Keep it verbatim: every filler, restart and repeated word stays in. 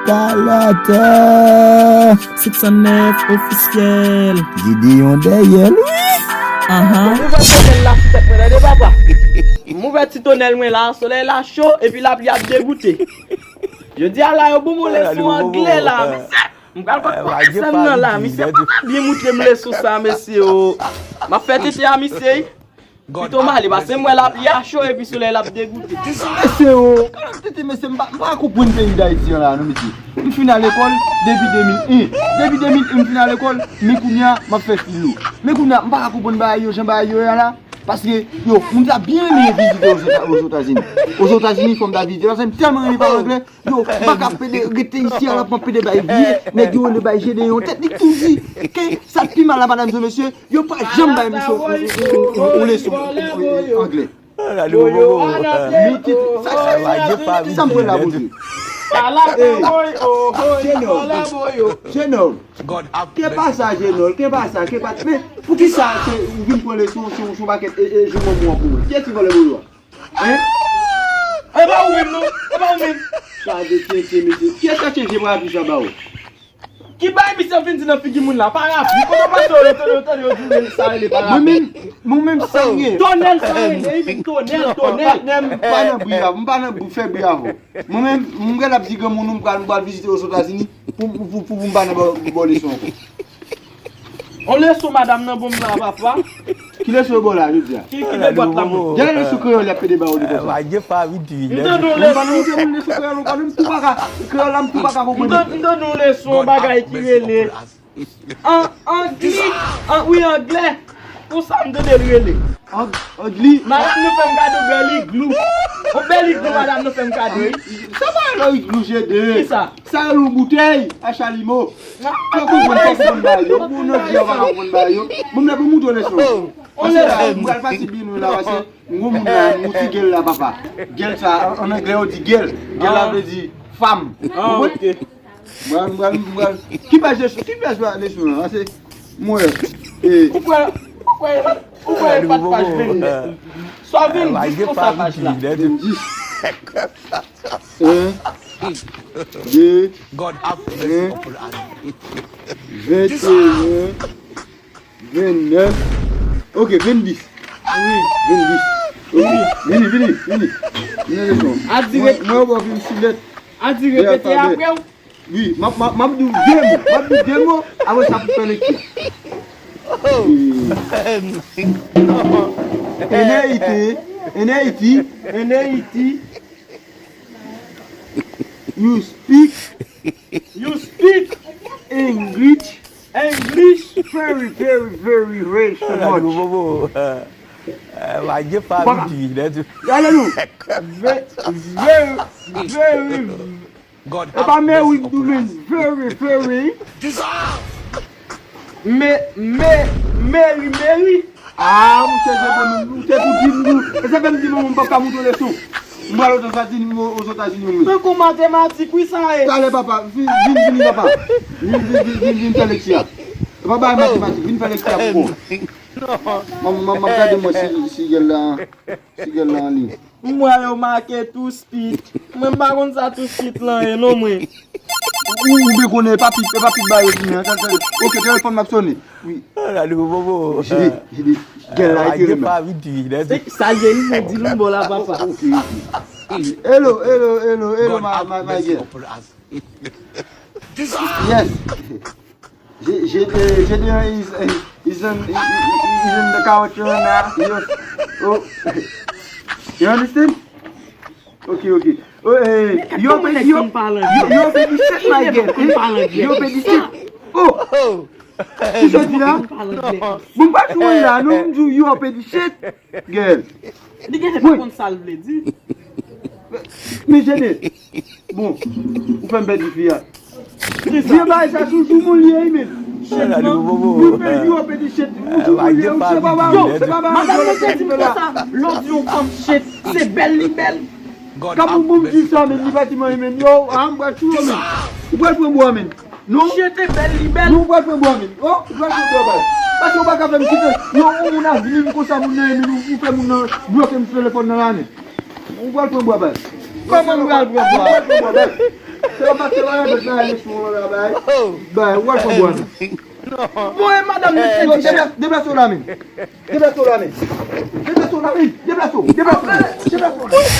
Kalòt, senk san nèf ofisyèl. Gideon dèyè l, wi. Anhan. M ouvè tonèl la sou tèt mwen, tande, papa. M ouvè ti tonèl mwen la, solèy la cho, epi lapli ap degoute. Jodi a la, yo ban m yon leson anglè la, mesye. M pral konn pwofesè m nan la, misye poko byen moutre m leson sa, mesye, o. M ap fè tete a misye, wi. Pito m ale, paske m wè lapli a cho epi solèy la ap degoute. Mesye, o, kalòt tete, mesye, m pa, m pa konprann peyi Dayiti an la, non, mesye. M fin al lekòl depi de mil en. Depi de mil en, m fin al lekòl, men kounye a, m ap fè filo. Men kounye a, m pa ka konprann bagay yo, jan bagay yo ye a la. Paske, yo, moun sa byen renmen vizite Ozetazini. Ozetazini, fò m ta vizite, paske m tèlman renmen pale anglè. Yo, m pa ka pede rete isi a, l ap pran pede bay vye nèg yo rele bay Gedeon tèt. Li tou di ke sa k pi mal la, madanm, mesye, yo pa janm bay misye yon, yon, yon, yon, yon leson anglè. Gade bobo. Moutit, sa, sa, sa, ki sa m pran la, Bondye? Jenòm, Jenòm, ke pa sa, Jenòm, ke pa sa, ke pa, men poukisa se ou vin pran leson sou, sou pakèt e, e, jou manman pou mwen? Kiyès ki vòlè bobo a? Hein? E pa ou menm, non? E pa ou menm? Sa de tenten, mesye. Kiyès k ap chanje parapli sa ba ou? Ki bagay misye ap vin di nan figi moun la? Parapli? Kote w panse yo tande, yo tande, yo di sa rele parapli? Mwen menm, mwen menm sa m gen. Tonèl sa rele, epi tonèl, tonèl. Patnè m, m pa nan bri avè w, m pa nan bri, fè bri avè w. Mwen menm, m gen ap di granmoun ou m pral, m pral vizite Ozetazini pou, pou, pou, pou m pa nan bò, bò leson ankò. On leson madanm nan ban m la, papa. Ki leson yo ba w la, jodi a? Ki, ki de bòt la, mwen? Gade leson kreyòl y ap pede ba w de konsa. M tande yon leson. M pa nan montre moun leson kreyòl ankò, non, m tou pa ka, kreyòl la, m tou pa ka konprann. M tande yon leson, bagay ki rele an, angli, an, wi, anglè. Konsa m tande l rele. Ang-, angli. Madanm nou fè m kado bèl iglou. On bèl iglou madanm nou fè m kado, wi. Sa pa yon iglou, Jede. Kisa? Sa yo yon boutèy a chalimo. Fò konprann, fò konprann bagay yo. Pou nou di yo pa konprann bagay yo. Bon, m la pou moutre w leson. Paske la, m pral pati byen lwen la, paske m gon moun la, m gon ti gèl la, papa. Gèl sa, an, an anglè yo di gèl. Gèl la vle di fanm. Ou konprann? M pral, m pral, m pral. Ki paj leson, ki paj leson an? Paske m wè. E, ou kwè, ou kwè, ou kwè e pa t paj venndis? Swa venndis konsa paj la. Venndis. En, de, en, venteyen, vennèf. Ok, venndis. Wi. Venndis. Ok. Vini, vini, vini. Vini, leson. A di mwen, mwen, w ap vin silèt. A di repete apre w. Wi, m ap, m ap, m ap di w de mo. M ap di w de mo, apre sa pou fè lekti a. Wi. En Ayiti, en Ayiti, en Ayiti, you speak, you speak English, English very, very, very, very so much. Gade bobo. Eh, eh, pa gen pa vit vit, lè di. Gade nou. Ve-, very, very. E pa Mary, you mean very, very. Me, me, Mary, Mary. Ah, monchè, se bon, ou te pou di m tou. E sa fè m di manman m p ap ka moutre w leson. M pral Ozetazini, m Ozetazini, wi. Tankou matematik, wi, sa ye. Talè, papa, vin, vin, vini, papa. Vin, vin, vin, vin, vin fè lekti a. E pa bay matematik, vin fè lekti a pou mwen. M, m, m ap gade mwen si, si gèl la, si gèl la anliy. M wè yo make two speed. Mwen m pa konn sa two speed lan ye non mwen. Ou, ou byen konnen, e pa pip, e pa pip ba yo fini an. Tande, tande. Ok, telefòn m ap sonnen. Wi. Gade bobo. Jide, jide. Gèl la, e te renmen. Se sa l ye, li di l yon bò la, papa. Ok, ok. Hello, hello, hello, hello, ma, ma, ma girl. Yes. Je, je, eh, Gedeon is, eh, is in, is in the couch right now. Yes. Oh. You understand? Ok, ok. Oh, eh, you open, you, you, you open the shit, my girl. Eh? You open the shit. Oh. Ki sa w di la? Bon, m pa di w la, non, m di w you open the shit, girl. Li genlè pa konn sa l vle di. Men Jede, bon, ou fè m pèdi fi a. Vye bagay sa sou, sou moun li ye, men. Shit, non. Moun pèdi yo, pèdi shit. Moun sou moun li ye, se pa ba ou, se pa ba ou. Madanm nan te di m konsa, lè w di yon fanm shit, se bèl li bèl. Kòman pou m di sa, men, li pati mwen, men. Yo, ah, m pral tchou, men. Ou pral pran bwa, men. Non. Shit e bèl, li bèl. Non, ou pral pran bwa, men. Oh, ou pral pran bwa, baz. Paske ou pa ka fè m kite. Yo, yon moun ap vini m konsa, moun nan, men ou, ou fè moun nan bloke m sou telefòn nan la, men. Ou pral pran bwa, baz. Kòman m pral pran bwa? Ou pral pran bwa, baz. Se yo pase la, yo met la, yo sou la, bay. Bay, ou al pran bwa. Bon, e madanm li, deplase, deplase w la menm. Deplase w la menm. Deplase w la menm. Deplase w. Deplase w.